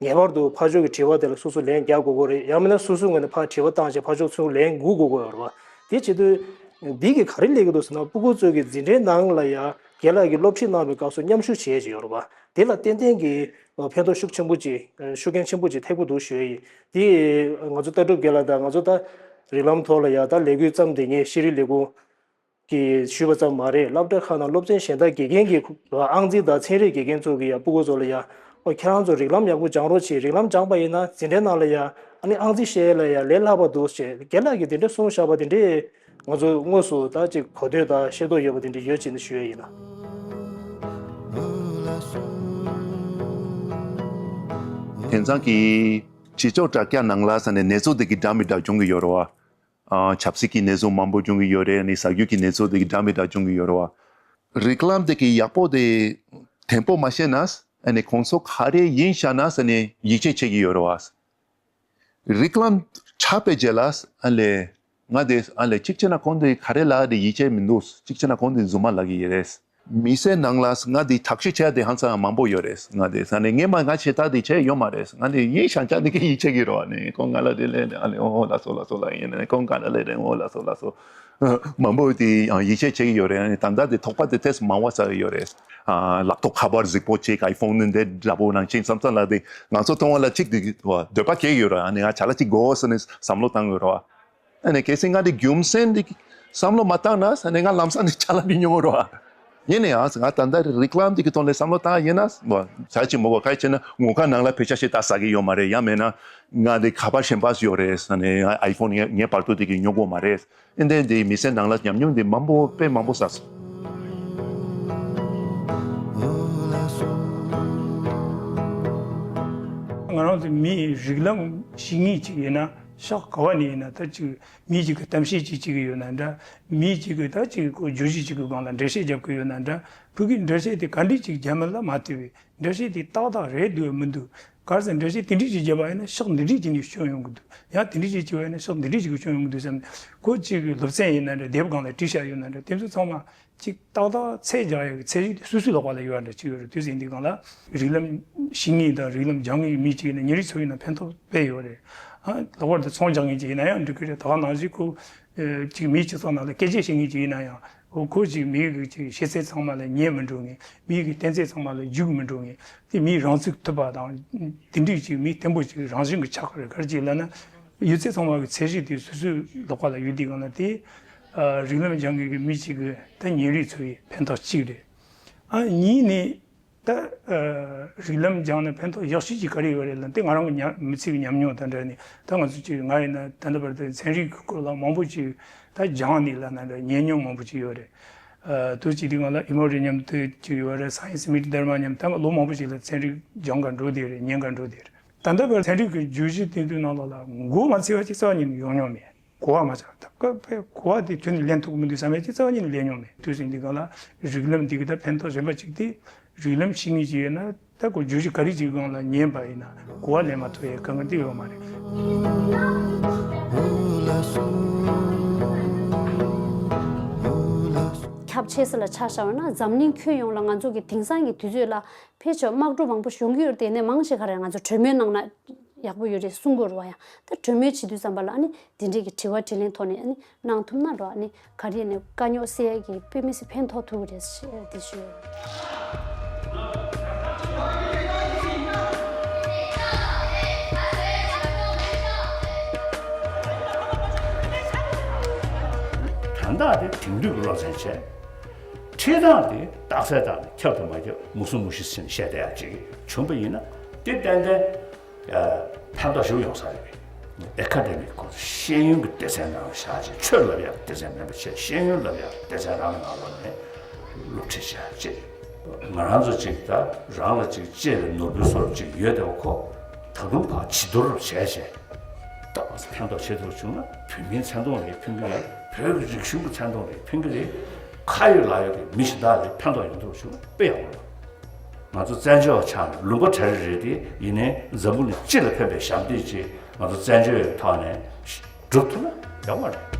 ངེས་པར་དུ་ཕར་ཕྱོགས་ཀྱི་དྲི་བ་དེ་ལ་སོ་སོ་ལན་རྒྱག་དགོས་ཀྱི་རེད། ཡང་མིན་ན་སོ་སོའི་ངོས་ནས་ཕར་དྲི་བ་བཏང་བྱས་ཕར་ཕྱོགས་ཚུར་ལན་སྒུག་དགོས་ཀྱི་ཡོད་རེད་བ། དེ་བྱེད་དུས་འདི་གིས་ག་རེ་ལས་ཀྱི་འདུག་ཟེར་ན་སྤུ་གུ་ཚོ་གི་འཛིན་གྲྭའི་ནང་ལ་ཡང་རྒན་ལགས་ཀྱིས་སློབ་ཁྲིད་གནང་བའི་སྐབས་སུ་མཉམ་ཞུགས་བྱེད་ཀྱི་ཡོད་རེད་བ། དེ་ལ་ཏན་ཏན་གྱི་ཕན་ཐོགས་ཤུགས་ཆེན་པོ་ཅིག་ཤུགས་རྐྱེན་ཆེན་པོ་ཅིག་ཐེབས་ཀྱི་འདུག་ཞུ་ཡ་ཡིན། དེ་ང་ཚོ་ལྟ་གྲུབ་རྒན་ལགས་དང་ང་ཚོ་ད་རིགས་ལམ་ཐོག་ལ་ཡང་ད་ལས་འགུལ་བརྩམས་བསྡད་མཁན་ཤེས་རིག་ལས་ཁུངས་ཀྱིས་ཞུས་པ་ཙམ་མ་རེད། སློབ་གྲྭ་ཁག་ནང་སློབ་ཚན་གཞན་དག་དགེ་རྒན་གྱི་ཨང་རྩིས་དང་ཚན་རིག་དགེ་རྒན་ཚོ་གིས་ཡང་སྤུ་གུ་ཚོ་ལ་ཡང་ཨོ་ཁྱེད་རང་ཚོ་རིགས་ལམ་ཡག་པོ་སྦྱང་རོགས་བྱེད། རིགས་ལམ་སྦྱངས་པ་ཡིན་ན་འཛིན་གྲྭའི་ནང་ལ་ཡང་ཨ་ནི་ཨང་རྩིས་བཤད་ཡ་ལ་ཡང་ལས་སླ་བ་འདུག་ཅེས་རྒན་ལགས་ཀྱིས་དེ་འདྲ་གསུངས་བཞག་པ་དེ་འདྲས་ང་ཚོ་དངོས་སུ་ད་ཅིག་གོ་ཐོས་དང་ཤེས་རྟོགས་ཡོད་པ་དེ་འདྲ་ཡོད་ཅེས་ནས་ཞུ་ཡ་ཡིན། དེང་སང་གི་སྤྱི་ཚོགས་དྲ་རྒྱ་ནང་ལ་ས་ནས་གནས་ཚུལ་དེ་གི་འདྲ་མི་འདྲ་བྱུང་གི་ཡོད་རེད་བ། ཨ། ཆབ་སྲིད་ཀྱི་གནས་ཚུལ་མང་པོ་བྱུང་གི་ཡོད་རེད། ནི་ཟ་རྒྱུ་གི་གནས་ཚུལ་དེ་གི་འདྲ་མི་འདྲ་བྱུང་གི་ཡོད་རེད་བ། རིགས་ལམ་དེ་གི་ཡག་པོ་དེ་དྲང་པོ་མ་བཤད་ན་ཨ་ནི་ཁོང་ཚོ་ག་རེ་ཡིན་ཤག་ན་ས་ནས་ཡིད་ཆེས་བྱེད་ཀྱི་ཡོད་རེད་བ། རིགས་ལམ་ཆགས་པའི་རྗེས་ལ་ཨ་ལས་ང་དེ་ཨ་ལས་གཅིག་བྱས་ན་ཁོང་དེ་ག་རེ་ལབ་དེ་ཡིད་ཆེས་མི་འདུག་གཅིག་བྱས་ན་ཁོང་དེ་རྫུན་མ་ལབ་ཀྱི་ཡོད་རེད། མི་ཚེ་ནང་ལ་ང་དེ་ཐག་གཅོད་བྱས་དེ་ཧང་སང་མང་པོ་ཡོད་རེད། ང་དེ་ས་ནས་ངས་མ་ང་བྱེད་ཐག་དེ་བྱས་ཡོད་མ་རེད། ང་དེ་ཡིན་ཤང་ཅང་དེ་གི་ཡིད་ཆེས་ཀྱི་རེད་བ། ནི་ཁོང་ང་ལ་དེ་ལས་ཨ་ལས་ཨོ་ལ་སོ་ལ་སོ་ལ་ཡིན་ནས་ཁོང་ང་ལ་ལས་རེད་ཨོ་ལ་སོ་ལ་སོ། མང་པོ་དེ་ཡང་ཡིད་ཆེས་བྱེད་ཀྱི་ཡོད་རེད། ཨ་ནི་ད་ལྟ་དེ་དོགས་པ་དེ་ཏོག་ཙམ་མང་བ་ཆགས་ཀྱི་ཡོད་རེད། ཨ། ལག་ཐོགས་ཁ་པར་གཟིགས་པོ་ཅིག་ཨའི་ཕོན་ནི་འདི་འདྲ་པོ་ནང་བཞིན་བསམ་ཚུལ་ལ་དེ་ང་ཚོ་མཐོང་བ་ལ་ཅིག་དེ་འདོད་པ་སྐྱེ་ཡོད་རེད། ཨ་ནི་ང་ཅ་ལག་ཅིག་དགོས་ཟེར་ནས་བསམ་བློ་བཏང་ཡོད་རེད་བ། ཨ་ནི་གལ་སྲིད་ང་དེ་རྒྱུ་མཚན་འདི་བསམ་བློ་མ་བཏང་ན་ཨ་ནི་ང་ལམ་སང་ནས་ཅ་ལག་མི་ཉོ་རེད་བ། ཡིན་ནའང་ང་ད་ལྟ་རིགས་ལམ་འདི་གི་ཐོག་ནས་བསམ་བློ་བཏང་ཡིན་ན་བ་ཆ་ཅིག་མོ་གོ་ཁ་ཡི་བྱས་ན་ངོ་ཁ་ནང་ལ་ཕལ་ཆེར་ཞིག་ད་ཟ་གི་ཡོད་མ་རེད། ཡང་མེད་ན་ང་དེ་ཁ་པར་གཞན་པ་ཡོད་རེད། ཨ་ནི་ཨའི་ཕོན་ངས་ངས་བར་དུ་དེ་གི་ཉོ་དགོས་མ་རེད། ཨིན་དེ་འདི་མི་ཚེ་ནང་ལ་ཉམས་མྱོང་འདི་མང་པོ་དཔེ་མང་པོ་བསགས་སོང་། ང་རང་ཚོ་མིའི་རིགས་ལམ་ཤེས་མཁན་ཅིག་ཡིན་ན་ཕྱོགས་ག་བ་ནས་ཡིན་ན་ད་ཅིག་མི་གཅིག་གིས་གཏམ་བཤད་ཅིག་བྱེད་ཀྱི་ཡོད་ན་འདྲ། མི་གཅིག་གིས་ད་ཅིག་ཁོ་བརྗོད་གཞི་གཅིག་གི་སྒང་ལ་འགྲེལ་བཤད་རྒྱབ་ཀྱི་ཡོད་ན་འདྲ། ཕ་གིའི་འགྲེལ་བཤད་དེ་ག་འདྲས་ཅིག་རྒྱབ་མིན་ལ་མ་ལྟོས་པའི་འགྲེལ་བཤད་དེ་ཏག་ཏག་རེད་འདུག་མི་འདུག་གལ་སྲིད་འགྲེལ་བཤད་དེ་འདྲས་ཅིག་བརྒྱབ་པ་ཡིན་ན་ཕྱོགས་འདི་འདྲས་ཅིག་ནས་སྐྱོན་ཡོང་གི་འདུག་ཡང་དེ་འདྲས་ཅིག་བྱས་པ་ཡིན་ན་ཕྱོགས་འདི་འདྲས་ཅིག་གི་སྐྱོན་ཡོང་གི་འདུག་བསམ་ནས་ཁོ་གཅིག་གི་སློབ་ཚན་ཡིན་ན་འདྲ། དེབ་སྒང་ལ་བྲིས་བཞག་ཡོད་ན་འདྲ། དེ་ཚོ་ཚང་མ་གཅིག་ཏག་ཏག་ཚད་རྒྱག་ཡག་གི་ཚད་གཞི་དེ་སོ་སོའི་ལག་པ་ལ་ཡོད་པ་འདྲ་ཅིག་ཡོད་རེད། དུས་ཟིང་འདི་སྒང་ལ་རིགས་ལམ་ཤེས་མཁན་དང་རིགས་ལམ་སྦྱང་མཁན་མི་གཅིག་ཡིན་ན་ཉིན་རེ་ཚོ་ཡིན་ན་ཕན་ཐོགས་དཔེ་ཡོད་རེད། ཨ་ལྷག་པར་དུ་ཚོང་རྒྱག་མཁན་གཅིག་ཡིན་ན་ཡང་འགྲིག་གི་རེད། ད་ག་ནང་བཞིན་ཁོ་ཨ་གཅིག་མིའི་སྤྱི་ཚོགས་ནང་ལ་སྐད་ཆ་བཤད་མཁན་གཅིག་ཡིན་ན་ཡང་ཁོ་ཁོ་གཅིག་མིའི་གི་གཅིག་ཤེས་ཚད་ཚང་མ་ལ་ཉན་མི་འགྲོ་མཁན། མིའི་གི་གཏན་ཚིགས་ཚང་མ་ལ་འཇུག་མི་འགྲོ་མཁན། དེ་མིའི་རང་ཚུགས་ཐུབ་པ་དང་དེ་འདྲའི་ཅིག་མི་བརྟན་པོ་ཅིག་རང་བཞིན་གྱི་ཆགས་ཀྱི་རེད། ག་རེ་ཅིག་ལབ་ན་ཡོད་ཚད་ཚང་མ་གི་ཚད་གཞི་དེ་སོ་སོའི་ལག་པ་ལ་ཡོད་དུས་སྒང་ལ་དེ་ཨ་རིགས་ལམ་སྦྱང་མཁན་གྱི་མི་གཅིག་གི་ད་ཉིན་རེའི་འཚོ་བའི་ཕན་ཐོགས་གཅིག་རེད། ཨ་གཉིས་ནི་ད་ཨ་རིགས་ལམ་སྦྱངས་ནས་ཕན་ཐོགས་ཡག་ཤོས་ཅིག་ག་རེ་ཡོད་རེད་ལབ་ན། དེ་ང་རང་གི་ཉམས་མི་ཚེ་གི་ཉམས་མྱོང་དང་འབྲེལ་ནས་ད་ང་ཚོ་ཅིག་ང་ཡིན་ན་ད་ལྟ་བར་དུ་ཚན་རིག་གི་སྐོར་ལ་མང་པོ་ཅིག་ད་སྦྱངས་ནས་ལབ་ན་འདྲ། ཉན་མྱོང་མང་པོ་ཅིག་ཡོད་རེད། ཨ་དུས་གཅིག་དེ་སྒང་ལ་ཨི་མོ་རི་མཉམ་དུ་ཅིག་ཡོད་རེད། སའེན་སི་མི་ཊི་དྷརྨ་མཉམ་ད་ལོ་མང་པོ་ཞིག་ལ་ཚན་རིག་སྦྱང་ག་འགྲོ་བསྡད་རེད། ཉན་ག་འགྲོ་བསྡད་རེད། ད་ལྟ་བར་ཚན་རིག་གི་བརྗོད་གཞི་སྟེང་དུ་ནང་ལོགས་ལ་མགོ་མ་ཚོས་པ་ཅིག་རྩ་བ་ཉིད་ནས་ཡོང་མྱོང་མེད། གོ་བ་མ་ཆགས། ད་ཁོ་པའི་གོ་བ་དེ་ཁྱོན་ནས་ལེན་ཐུབ་ཀྱི་མི་འདུག་བསམ་ཡས་ཅིག་རྩ་བ་ཉིད་ནས་ལེན་མྱོང་མེད། དུས་ཟིང་འདི་སྒང་ལ་རིགས་ལམ་འདི་གི་ད་ཕན་ཐོགས་གཞན་པ་ཅིག་དེ་རིགས་ལམ་ཤེས་མཁན་ཅིག་ཡོད་ན་ད་ཁོ་བརྗོད་གཞི་ག་རེ་ཅིག་སྒང་ལ་ཉན་པ་ཡིན་ན་གོ་བ་ལེན་མ་ཐུབ་ཡས་དཀའ་ངལ་དེ་ཡོད་མ་རེད། ཁྱབ་ཆེ་ས་ལ་ཆ་བཞག་ན་འཛམ་གླིང་ཁྱོན་ཡོངས་ལ་ང་ཚོ་གི་དེང་སང་གི་དུས་ཚོད་ལ་ཕལ་ཆེར་དམག་འཁྲུག་མང་པོ་ཡོང་གི་ཡོད་རེད། དེ་ནས་མང་ཆེ་ག་རེ་ང་ཚོ་གྲོས་མོལ་གནང་ན་ཡག་པོ་ཡོད་རེད་གསུང་གི་ཡོད་རེད་བ། ཡང་ད་གྲོས་མོལ་བྱེད་དུས་ཙམ་པ་ལ་ཨ་ནི་འདི་འདྲའི་གི་དྲི་བ་དྲིས་ལན་ཐོག་ནས་ཨ་ནི་གནང་ཐུབ་ན་འགྲོ། ཨ་ནི་ག་རེ་ནས་དཀའ་རྙོག་སེལ་ཡས་ཀྱི་དཔེ་མི་སྲིད་ཕན་ཐོགས་ཐུབ་ཀྱི་རེད་ཞེས་འདི་ཞུ། དོན་དག་དེ་དེང་དུས་ཀྱི་སློབ་ཚན་བྱས། ཁྲིད་སྟངས་དེ་རྟགས་གསལ་བཏང་ནས་ཁྱབ་དང་མ་ཁྱབ་མུ་གསུམ་མུ་བཞི་ཟེར་ནས་བཤད་བསྡད་ཡག་ཅིག་བྱུང་པ་ཡིན་ན་དེ་ཏན་ཏན་ཕན་ཐོགས་ཞིག་ཡོང་ས་རེད། ཨེ་ཁ་ཌེ་མིག་སྐོར་ཤེས་ཡོན་གྱི་སྡེ་ཚན་ནང་ལ་བཞག་བྱས། ཆོས་ལབ་ཡག་སྡེ་ཚན་མིན་པ་བྱས། ཤེས་ཡོན་ལབ་ཡག་སྡེ་ཚན་རང་གི་ནང་ལོགས་ནས་སློབ་ཁྲིད་བྱས་ཅེས། ང་རང་ཚོ་ཅིག་ད་རང་ལ་ཅིག་གཅེས་པའི་ནོར་བུའི་བཟོ་འདྲ་ཅིག་ཡོད་དེ་བ་ཁོ། ད་དུང་ཕར་བྱི་དོར་བྱས་བྱས། ད་ཕན་ཐོགས་ཆེ་ཐུབ་བྱུང་ན་བོད་མིའི་མཚན་མཐོང་ལ་ཕན་གྱི་རེད། བོད་ཀྱི་རིག་གཞུང་གི་མཚན་མཐོང་ལ་ཕན་གྱི་རེད། ཁ་ཡོད་ལག་ཡོད་ཀྱི་མི་གཞན་དག་ལ་ཕན་ཐོགས་ཡོང་ཐུབ་བྱུང་ན་དཔེ་ཡག་པོ་རེད། ང་ཚོ་བཙན་བྱོལ་བ་ཆགས་ནས་ལུང་པ་གྲ་རེ་རེད་དེ་ཡིན་ནའི་འཛམ་བུ་གླིང་སྤྱི་ལ་ཕན་པའི་ཞབས་འདེགས་ཅིག་ང་ཚོ་བཙན་བྱོལ་བའི་ཐོག་ནས་སྒྲུབ་ཐུབ་ན་ཡག་པོ་རེད།